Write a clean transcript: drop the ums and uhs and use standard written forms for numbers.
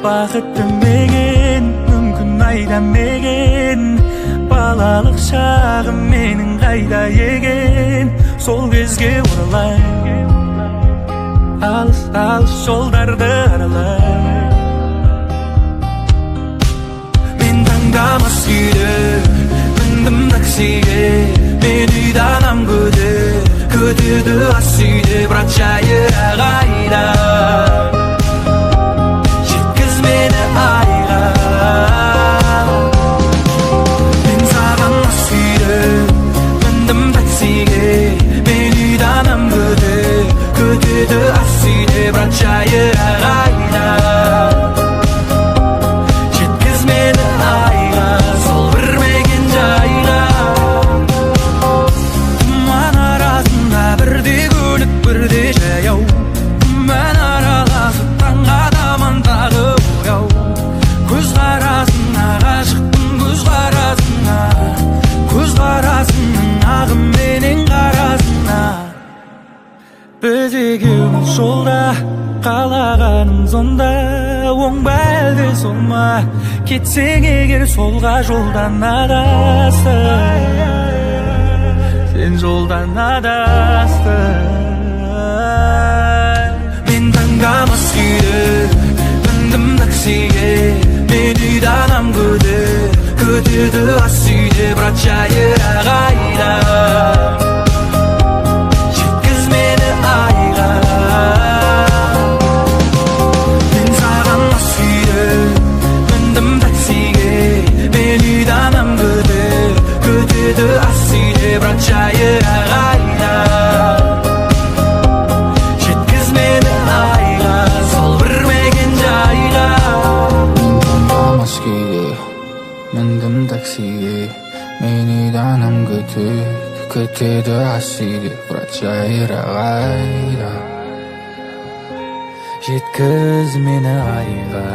Бақытты мекен, мүмкін айда мекен. Балалық шағым менің қайда екен? Сол кезге оралай, алыс алыс жолдарды аралай. Мен таңдамас үйде міндім таксиге. Мен үйде анам күтеді, күтеді ас үйде. Брат, жайырақ айда, жеткіз мені айға. Мен саған ас үйде міндім таксиге. Мен үйде анам күтеді, күтеді ас үйде. Брат, жайырақ айда, жеткіз мені айға, сол бір мекен жайға. Тұман арасында бірде көлік, бірде жаяу. Күмән араласып, таңға таман тағы ояу. Көз қарасына ғашықпын, көз қарасына. Көз қарасының ағы менен қарасына. Біз екеуміз жолда, қалағаным сонда. Оң ба, әлде сол ма? Кетсең егер солға, жолдан адастың. Сен жолдан адастың. Мен таңдамас үйде міндім таксиге. Мен үйде анам күтеді, күтеді ас үйде. Брат, жайырақ айда, жеткіз мені айға. Мен саған ас үйде міндім таксиге. Мен үйде анам күтеді, күтеді ас үйде. Брат, жайырақ айда, жеткіз мені айға, сол бір мекен жайға. Мен таңдамас күйде міндім таксиге. Мен үйде анам күтеді, күтеді ас үйде. Брат, жайырақ айда, жеткіз мені айға.